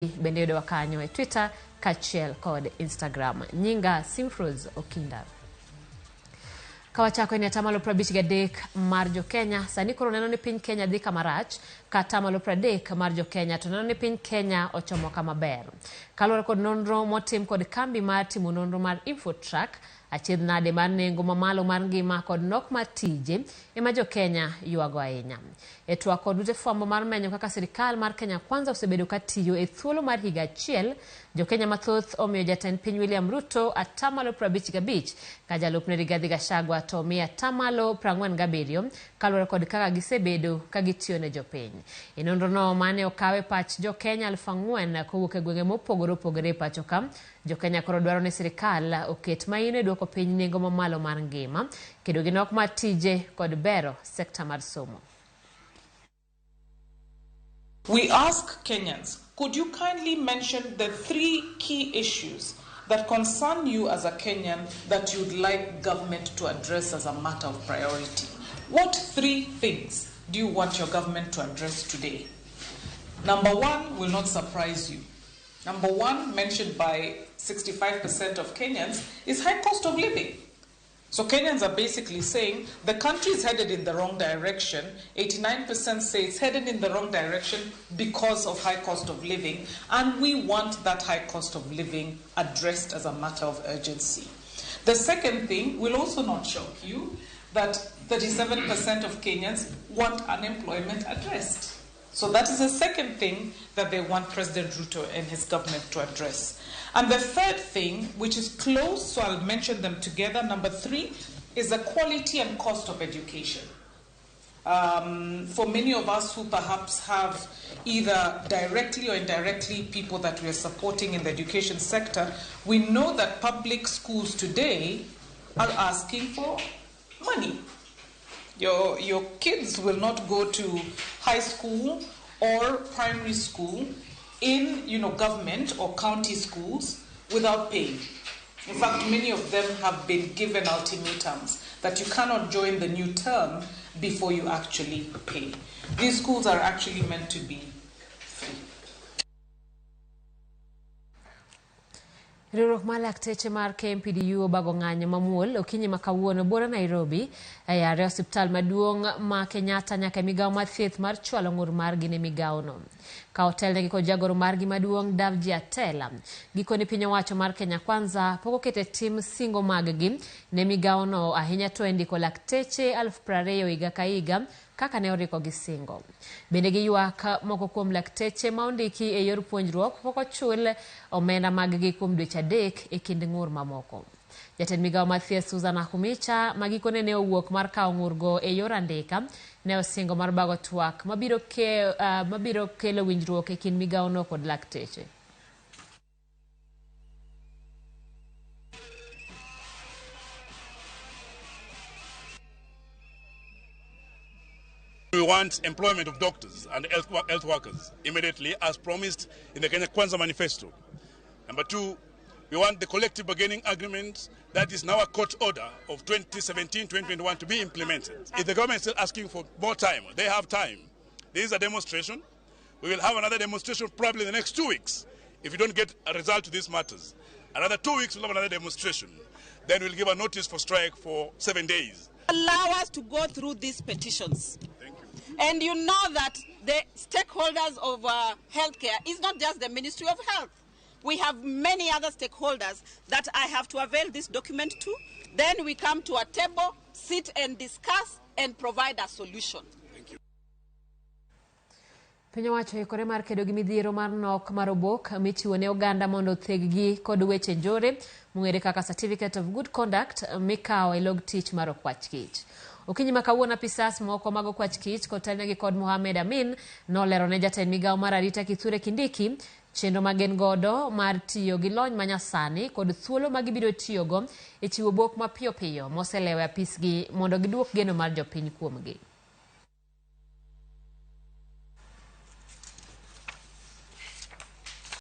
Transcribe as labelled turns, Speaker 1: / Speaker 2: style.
Speaker 1: Bende yudowa kanyo e Twitter kaachiel kod Instagram. Nyinga Simfrose Okinda. Kawachako en atamalo 53 mar jo-Kenya sani koro neno ni piny Kenya dhi kama rach ka atamalo 30 mar jo-Kenya to neno ni piny Kenya ochomo kama ber. Kaluwore kod nonro motim kod kambi mar timo nonro mar Infotrack, achiedh nade mar nengo mamalo mar ngima kod nok mar tije ema jo-Kenya ywago ahinya. E twak kod ute fwambo mar menyo kaka sirikal mar Kenya Kwanza osebedo ka tiyo e thuolo mar higa achiel, jo-Kenya mathoth omiyo jatend piny William Ruto atamalo 55 ka jalupne Rigathi Gachagua to omi atamalo 47 kaluwore kod kaka gisebedo ka gitiyo ne jopiny. E nonro no mane okaw e pach jo-Kenya 4,000 kowuok e gwenge mopogore opogore e pacho ka, Jo-Kenya koro dwaro ni sirkal oket maino e duoko piny nengo mamalo mar ngima, kedo gi nok mar tije kod bero sekta mar somo.
Speaker 2: We ask Kenyans, could you kindly mention the three key issues that concern you as a Kenyan that you'd like government to address as a matter of priority? What three things do you want your government to address today? Number one will not surprise you. Number one, mentioned by 65% of Kenyans, is high cost of living. So Kenyans are basically saying the country is headed in the wrong direction. 89% say it's headed in the wrong direction because of high cost of living, and we want that high cost of living addressed as a matter of urgency. The second thing will also not shock you, that 37% of Kenyans want unemployment addressed. So that is the second thing that they want President Ruto and his government to address. And the third thing, which is close, so I'll mention them together, number three, is the quality and cost of education. For many of us who perhaps have either directly or indirectly people that we are supporting in the education sector, we know that public schools today are asking for money. Your kids will not go to high school or primary school in government or county schools without paying. In fact, many of them have been given ultimatums that you cannot join the new term before you actually pay. These schools are actually meant to be free.
Speaker 1: Riwruok mar lakteche mar KMPDU obago ng'anyo mamuol okinyi ma kawuono buora Nairobi e yare osiptal maduong' ma Kenyatta nyaka e migawo mar thieth mar chwalo ng'ur margi ne migawono. Ka otelnegi kod jagoro margi maduong' Davji Atela. Gikone piny owacho mar Kenya Kwanza pok oketo e tim singo maggi ne migawono ahinya to e ndiko lakteche 20,000 higa ka higa kaka ne oriko gi singo. Bende giywak moko kuom lakteche ma ondiki e yor puonjruok pok ochul omenda maggi kuom dweche 3 e kind ng'ur mamoko. Jatend migawo mar thieth Susan Nakhumicha ma gikone ne owuok mar kawo ng'urgo e yor andika ne osingo mar bago twak mabiro kelo winjruok e kind migawono kod lakteche.
Speaker 3: We want employment of doctors and health workers immediately as promised in the Kenya Kwanza Manifesto. Number two, we want the collective bargaining agreement that is now a court order of 2017-2021 to be implemented. If the government is still asking for more time, they have time. This is a demonstration. We will have another demonstration probably in the next 2 weeks if we don't get a result to these matters. Another 2 weeks, we'll have another demonstration. Then we'll give a notice for strike for 7 days.
Speaker 4: Allow us to go through these petitions.
Speaker 3: Thank you.
Speaker 4: And you know that the stakeholders of healthcare is not just the Ministry of Health. We have many other stakeholders that I have to avail this document to. Then we come to a table, sit and discuss and provide a solution.
Speaker 3: Thank you.
Speaker 1: Piny owacho oikore mar kedo gi midhiero mar nok mar obok michiwo ne oganda mondo otheggi kod weche njore mong'ere kaka Certificate of Good Conduct mikawo e log tich mar okwach kich. Okinyi ma kawuono apisas moko mag okwach kich kotelnegi kod Mohamed Amin nolero ne jatend migawo mar arita Kithure Kindiki chenro ma gin godo mar tiyo gi lony manyasani kod thuolo ma gibiro tiyogo e chiwo obok mapiyo piyo moselewo e apisgi mondo giduok geno mar jopiny kuomgi.